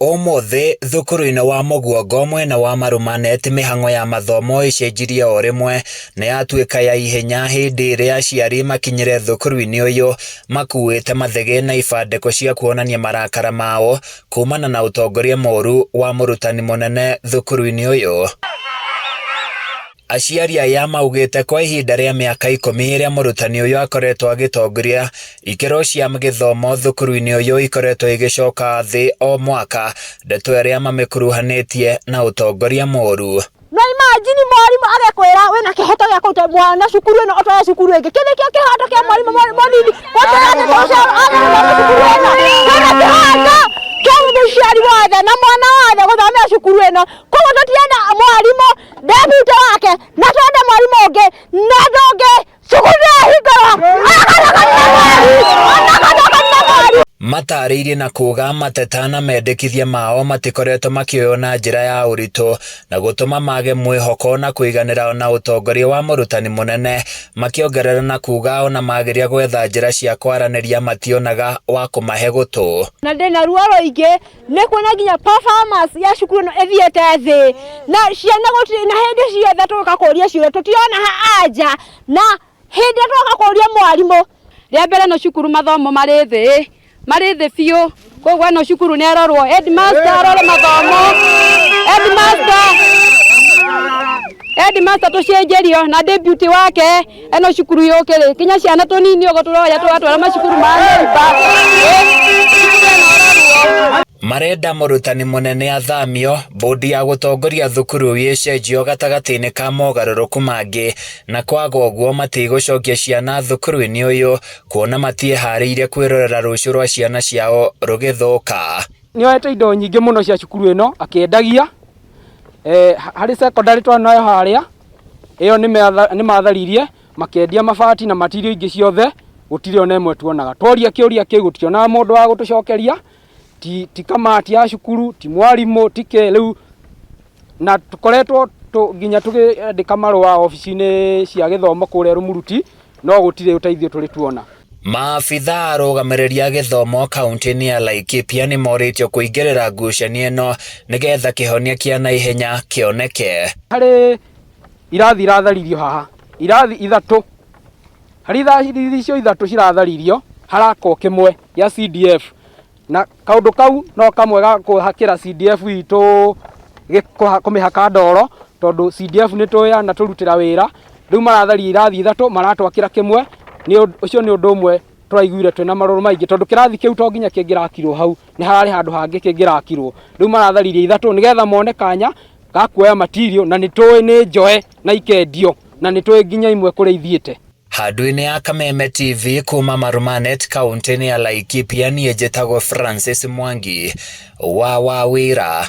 Ũmũthĩ thukuru-inĩ wa Mũguongo mwena wa Marumanet mĩhang'o ya mathomo ĩcenjirie o rĩmwe na yatuĩka ya ihenya hĩndĩ ĩrĩa aciari makinyire thukuru-inĩ ũyũ makuĩte mathĩgĩ na ibandĩko cia kuonania marakara mao kumana na ũtongoria mũru wa mũrutani mũnene thukuru-inĩ ũyũ. Aciari aya maugĩte kwa ihinda rĩa mĩaka ikũmi ĩrĩa mũrutani ũyũ akoretwo agĩtongoria, ikĩro cia gĩthomo thukuru-inĩ ũyũ ikoretwo igĩcoka thĩ o mwaka, ndeto ĩrĩa mamĩkuruhanĩtie na ũtongoria mũru. No imagine mwarimũ agekwĩra wĩna kĩhoto gĩa kũruta mwana cukuru ĩno ũtware cukuru ĩngĩ. Kĩ nĩkĩo kĩhoto kĩa mwarimũ mũnini gũtwĩra atĩ agĩrĩirwo cukuru ĩno? Twĩna kĩhoto kĩa mũciari wothe na mwana wothe gũthomera cukuru ĩno. Koguo tũtirenda mwarimũ deputy wake na twende mwarimũ ũngĩ na ndũngĩ cukuru ndĩrahingũrwo ona. Matarĩirie na kuuga mateta na mendekithia mao matikoretwo makĩoywo na njĩra ya ũritũ na gũtũma mage mwĩhoko na kũiganĩra na ũtongoria wa mũrutani mũnene, makĩongerera na kuuga ona mageria gwetha njĩra cia kwaranĩria mationaga wa kũmahe gũtũ. Na ndĩna ruo rũingĩ nĩ kuona nginya performance ya cukuru ĩno ĩthiĩte thĩ na ciana gũtirĩ na hĩndĩ ciothe tũgoka kũria ciũria tũtirona anja na hĩndĩ ĩrĩa tũroka kũria mwarimũ. Rĩa mbere ĩno cukuru mathomo marĩ thĩ, marĩ thĩ biũ, koguo ĩno cukuru nĩ ĩrorwo, headmaster arore mathomo, headmaster, headmaster tũcenjerio na deputy wake, ĩno cukuru yũkĩrĩ, kinya ciana tũnini ũguo tũroya tũgatwara macukuru ma neighbor, cukuru ĩno ĩrorwo. Marenda mũrutani mũnene athamio, bodi ya gũtongoria thukuru ĩcenjio gatagatĩ-inĩ ka mogarũrũku mangĩ, na kwaga ũguo matigũcokia ciana thukuru-inĩ ũyũ kuona matiĩharĩirie kwĩrorera rũciũ rwa ciana ciao rũgĩthũka. Nĩ oete indo nyingĩ mũno cia cukuru ĩno akĩendagia, harĩ secondary twanayo harĩa, ĩyo nĩ matharirie makĩendia mabati na material ingĩ ciothe, gũtirĩ ona ĩmwe tuonaga. Tworia kĩũria kĩu gũtionaga mũndũ wa gũtũcokeria, ti, ti kamati ya cukuru, ti mwarimũ, ti kĩ, rĩu na tũkoretwo nginya tũkĩandĩka marũa obici-inĩ cia gĩthomo kũrĩa Rũmuruti, no gũtirĩ ũteithio tũrĩ tuona. Maabithaa arũgamĩrĩri a gĩthomo kaunti-inĩ ya Laikipia nĩ morĩtio kũingĩrĩra ngucanio ĩno nĩgetha kĩhonia kĩa naihenya kĩoneke. Harĩ irathi iratharirio haha, irathi ithatũ, harĩ irathi icio ithatũ ciratharirio, harakwo kĩmwe gĩa CDF, na kaũndũ kau no kamwe ga kũhakĩra CDF itũ kũmĩhaka ndoro, tondũ CDF nĩ tũĩ yanatũrutĩra wĩra, rĩu maratharia irathi ithatũ maratwakĩra kĩmwe, ũcio nĩ ũndũ ũmwe tũraiguire twĩna marũrũ maingĩ, tondũ kĩrathi kĩu to nginya kĩngĩrakirwo hau, nĩ hararĩ handũ hangĩ kĩngĩrakirwo, rĩu maratharirie ithatũ nĩgetha mone kanya ga kuoya material, na nĩ tũĩ nĩ njoe na ikendio, na nĩ tũĩ nginya imwe kũrĩa ithiĩte. Handũ-inĩ ya Kameme TV kuma Marumanet kaunti-inĩ ya Laikipia niĩ njĩtagwo Francis Mwangi wa Wawĩra.